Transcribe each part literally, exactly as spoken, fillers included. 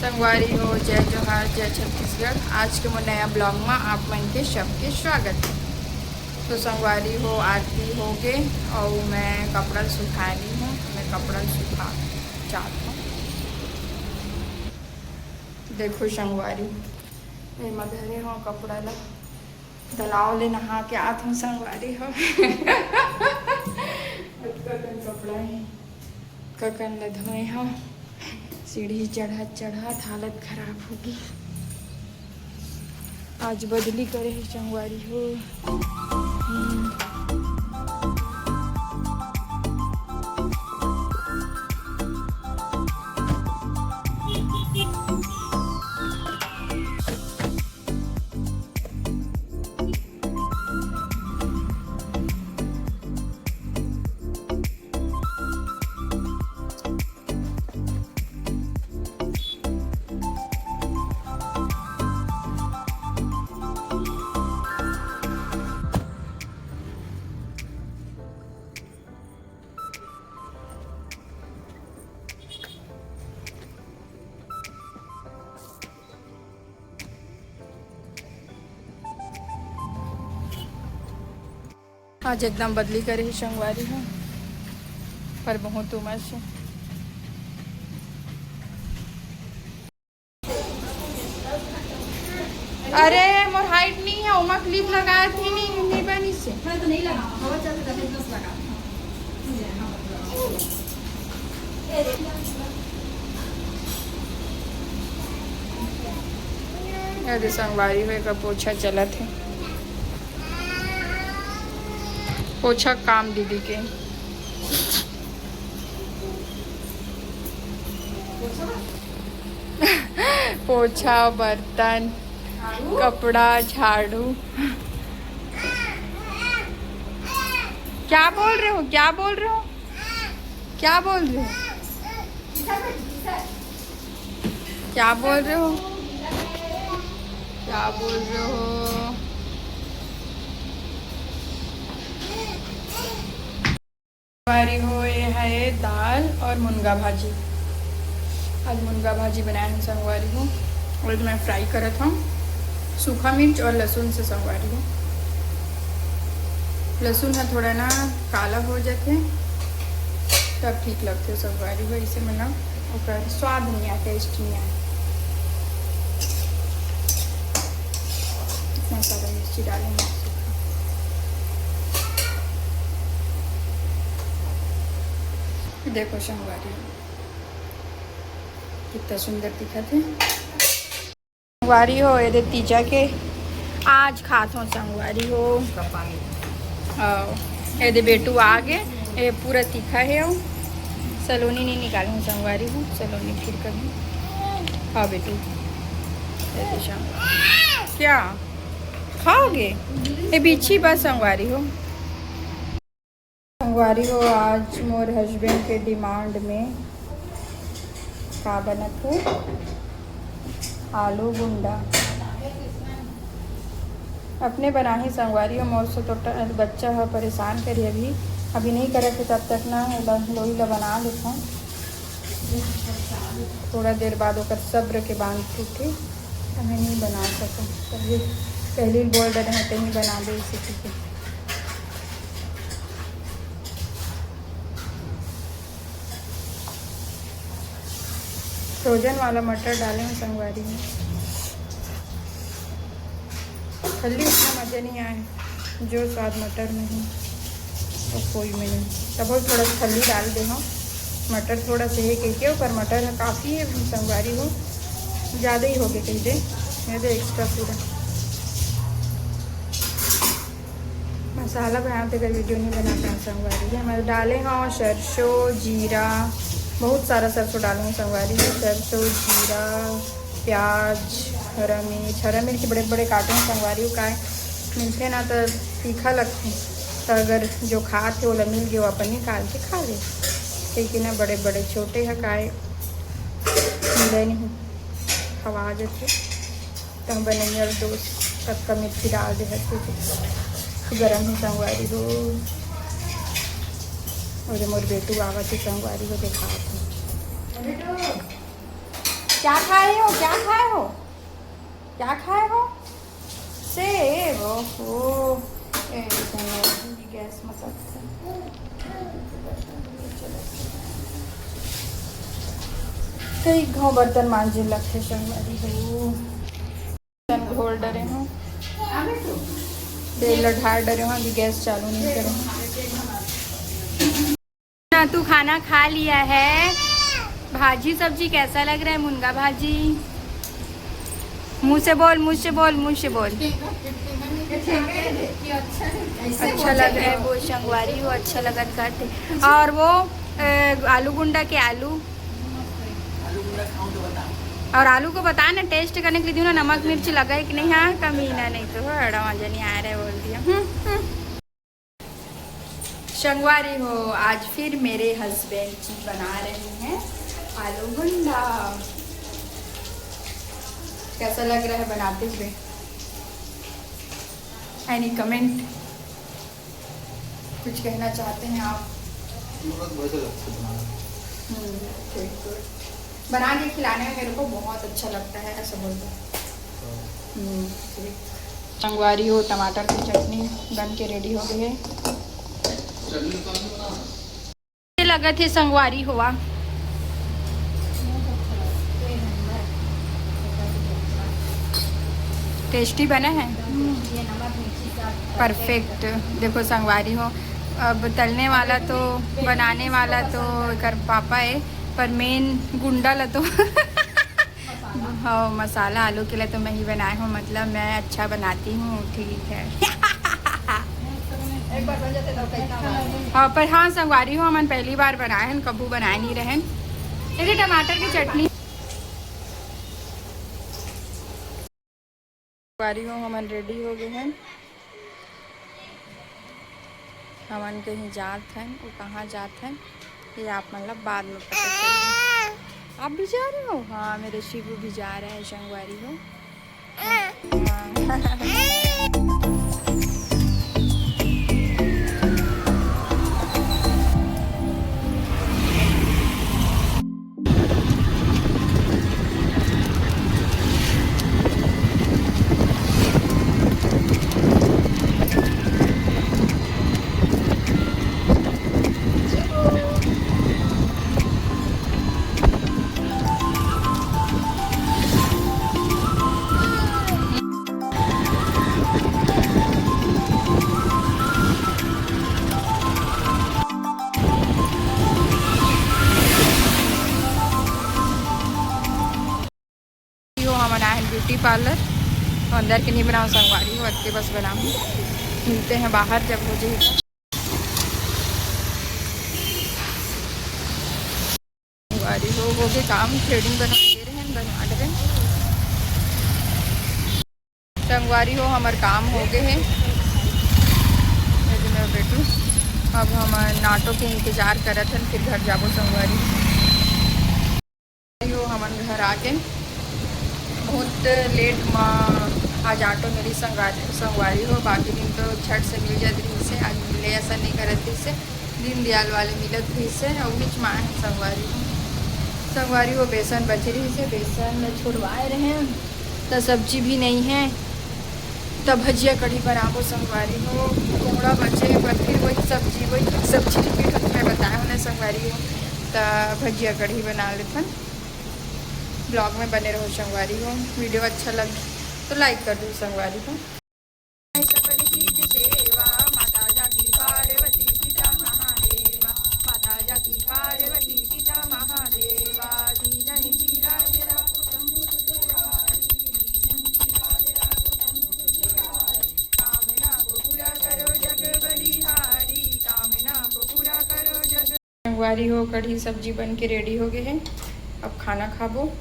संगवारी हो, जय जोहार, जय छत्तीसगढ़। आज के मोर नया vlog मा आप मन के सबके स्वागत हे। तो संगवारी हो, आरती हो गे अउ मैं कपड़ा ल सुखानी हूँ, तो मैं कपड़ा ल सुखा जात हूँ। देखो संगवारी, एमा धरे हूँ कपड़ा ला, दलाव ले नहा के आत हूँ संगवारी हो। अतका कन कपड़ा हे, ककन ल धोए हव। सीढ़ी चढ़त चढ़त हालत खराब होगे। आज बदली करे हे संगवारी हो। हम्म। आज एकदम बदली करे हे संगवारी हो, पर बहुत उमस हे। अरे मोर height नहीं है, ओमा clip लगाए थी नहीं, नहीं बनी से। मैं तो नहीं लगा, हवा चलते चलते बस लगा। ये दे संगवारी हो, एकर पोछा चलत हे। पोछा काम दीदी के। पोछा, बर्तन, कपड़ा, झाड़ू। क्या बोल रहे हो, क्या बोल रहे हो, क्या बोल रहे हो? क्या बोल रहे हो? क्या बोल रहे हो? संगवारी हो, ये है दाल और मुनगा भाजी। आज मुनगा भाजी बनाए हन संगवारी हो, और मैं fry करत हूँ सूखा मिर्च और लहसुन से संगवारी हो। लहसुन ह थोड़ा ना काला हो जाथे, तब ठीक लगथे संगवारी हो। इसे में ना ओकर स्वाद नहीं आए, taste नहीं आए। इतना सारा मिर्ची डाले हैं। देखो संगवारी, कितना सुंदर दिखत हे। संगवारी हो, ये दे तीजा के आज खात हो संगवारी हो। अउ ये दे बेटू आ गे, ये पूरा तीखा हे। अउ सलोनी नहीं निकाले हो संगवारी हो, सलोनी फिर कभी। हाँ बेटू, ये दे संगवारी। क्या खाओगे? ये बिच्छी बस संगवारी हो। संगवारी हो, आज मोर husband के demand में का बनत हे, आलू गुंडा। अपने बनाही संगवारी हो, मोर से तो ट-, बच्चा ह परेशान करी अभी, अभी नहीं करत हे, तब तक ना एला लोई ला बना लेथन। थोड़ा देर बाद ओकर सब्र के बांध टूटे, तो मैं नहीं बना सकूँ। पहले, पहले ही बोल डरे हैं, "तहीं बना दे इसी चीज़।" Frozen वाला मटर डाले हैं संगवारी में। खल्ली उतना मज़ा नहीं आए, जो स्वाद मटर में है, वो कोई में नहीं। तब थोड़ा खल्ली डाल दे हो, मटर थोड़ा से है के, के, पर मटर है काफ़ी है संगवारी हो, ज़्यादा ही हो गए कह दे, मैं तो extra पूरा मसाला बनाते कर video नहीं बनाता हूँ संगवारी है। मैं डाले हो सरसों, जीरा, बहुत सारा सरसों डाले हूँ संगवारी है। सरसों, जीरा, प्याज, हरा मिर्च, हरा मिर्च बड़े बड़े काटे हूँ संगवारी हो, काय मिलथे ना तो तीखा लगथे, तो अगर जो खात हे ओला मिल गए, वो अपन निकाल के खा ले, क्योंकि ना बड़े बड़े छोटे ह काय मिले नहीं, खवा जाथे। तो हम बनैया दोस्त तब का मिर्ची डाल दे हथे, गरम ही संगवारी हो। और मोर बेटू आवत हे संगवारी हो, देखा थे। क्या खाए हो, क्या खाए हो, क्या खाए हो? सेब। ओहो। ए, गैस में करते हैं। कई घाव बर्तन मांजे लगथे संगवारी हो। बर्तन घोल डरे हूँ, तेल ला ढार डरे हूँ, अभी गैस चालू नहीं करे हूँ। ना, तू खाना खा लिया है। भाजी सब्जी कैसा लग रहा है, मुनगा भाजी? मुंह से बोल, मुंह से बोल, मुंह से बोल। अच्छा लग रहा है वो संगवारी हो, अच्छा लगा खाते। और वो ए, आलू गुंडा के आलू। और आलू को बता ना, टेस्ट करने के लिए दियो ना, नमक मिर्च लगा है कि नहीं। हाँ, कमी ना, नहीं तो बड़ा मजा नहीं आ रहा है बोल दिया। हम्म, हम्म। संगवारी हो, आज फिर मेरे हस्बैंड जी बना रहे हैं आलू गुंडा। कैसा लग रहा है बनाते हुए? Any comment? कुछ कहना चाहते हैं आप? बहुत मजा लगता है बनाने में। हम्म, ठीक, गुड। बना के खिलाने में मेरे को बहुत अच्छा लगता है, ऐसा बोल दो। हम्म, ठीक। संगवारी हो, टमाटर की चटनी बन के रेडी हो गई है। चटनी कौन सी बना? ये लगत हे संगवारी हो। टेस्टी बना है, परफेक्ट। देखो संगवारी हो, अब तलने वाला तो, बनाने वाला तो एकर पापा है, पर मेन गुंडा ला तो हाँ, मसाला आलू के लिए तो मैं ही बनाए हूँ, मतलब मैं अच्छा बनाती हूँ, ठीक है। हाँ, पर हाँ संगवारी हो, हमन पहली बार बनाए हन, कभू बनाए नहीं रहन। ये टमाटर की चटनी। संगवारी हो, हमन रेडी हो गए हैं, हमन कहीं जात हन। वो कहाँ जात हन, ये आप मन ला बाद में पता चलही। आप भी जा रहे हो? हाँ, मेरे शिवू भी जा रहे हैं संगवारी हो। हाँ। यो हमन आए हैं ब्यूटी पार्लर, तो अंदर के नहीं बनाओ संगवारी हो, अतके बस बनाऊँ। मिलते हैं बाहर जब हो जाए। संगवारी हो, हो गए काम, थ्रेडिंग बनवा दे रहे हैं, बनवा दे रहे हैं। संगवारी हो, हमर काम हो गए है। ये जो मेरा बेटू, अब हम ऑटो के इंतजार करत हन, फिर घर जाबो संगवारी हो। हमन घर आ गए बहुत लेट में। आज ऑटो मिली संगवारी, संगवारी हो, बाकी दिन तो झट से मिल जात रहिस हे, आज मिले ऐसा नहीं करत रहिस हे। दीनदयाल वाले मिलत रहिस हे, अउ बीच में आए हैं संगवारी हो। संगवारी हो, बेसन बचे रहिस हे, बेसन में छुड़वाए रहे हैं, तो सब्जी भी नहीं है, तो भजिया कढ़ी बनाबो संगवारी हो। कोहड़ा बचे, पर फिर वही सब्जी, वही सब्जी रिपीट होत, मैं बताए हूँ ना संगवारी हो, तो भजिया कढ़ी बना लेथन। ब्लॉग में बने रहो संगवारी हो। वीडियो अच्छा लग तो लाइक कर दो संगवारी हो। संगवारी हो, कढ़ी सब्जी बन के रेडी हो गए है। अब खाना खाबो,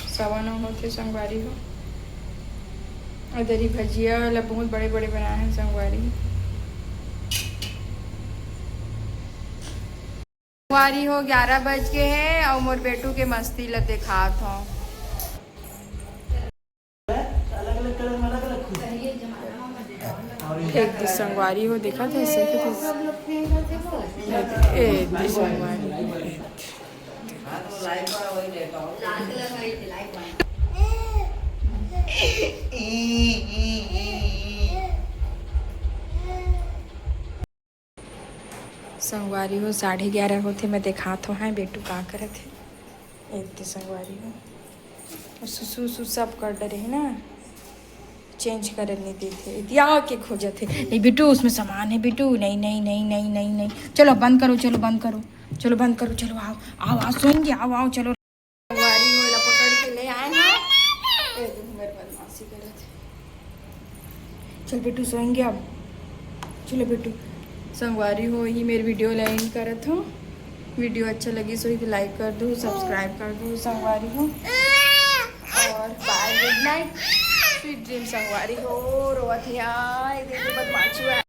सवा नौ होथे संगवारी हो। अदरी भजिया ला बहुत बड़े बड़े बनाए हैं संगवारी। संगवारी हो, ग्यारह बज गए हैं और मोर बेटू के मस्ती ला देखात हूँ। एक दो संगवारी हो, देखा था ऐसे कि ए, ए, दो संगवारी हो, ए। लाल कलर का एक लाइट बना। संगवारी हो, साढ़े ग्यारह होथे, मैं देखात हो, हाय बेटू का करत हे। एते संगवारी हो, सुसु, सुसु सब कर डरे हे ना, चेंज करे नहीं देथे। एती आके खोजत हे, नहीं बेटू, उसमें सामान है बेटू, नहीं, नहीं, नहीं, नहीं, नहीं, नहीं। चलो बंद करो, चलो बंद करो, चलो बंद करो, चलो आओ, आओ, आओ, सोएंगे, आओ, आओ, चलो। संगवारी हो, एला पकड़ के ले आए हैं। ए, देखो, मेरे बदमाशी करत हे। चल बेटू, सोएंगे अब। चलो बेटू, संगवारी हो, ही मेरी वीडियो ला एंड करत हो। वीडियो अच्छा लगी सो ही लाइक कर दो, सब्सक्राइब कर दो संगवारी हो। और बाय, गुड नाइट, स्वीट ड्रीम संगवारी हो। रोवत हे, आय, देखो बदमाशी है।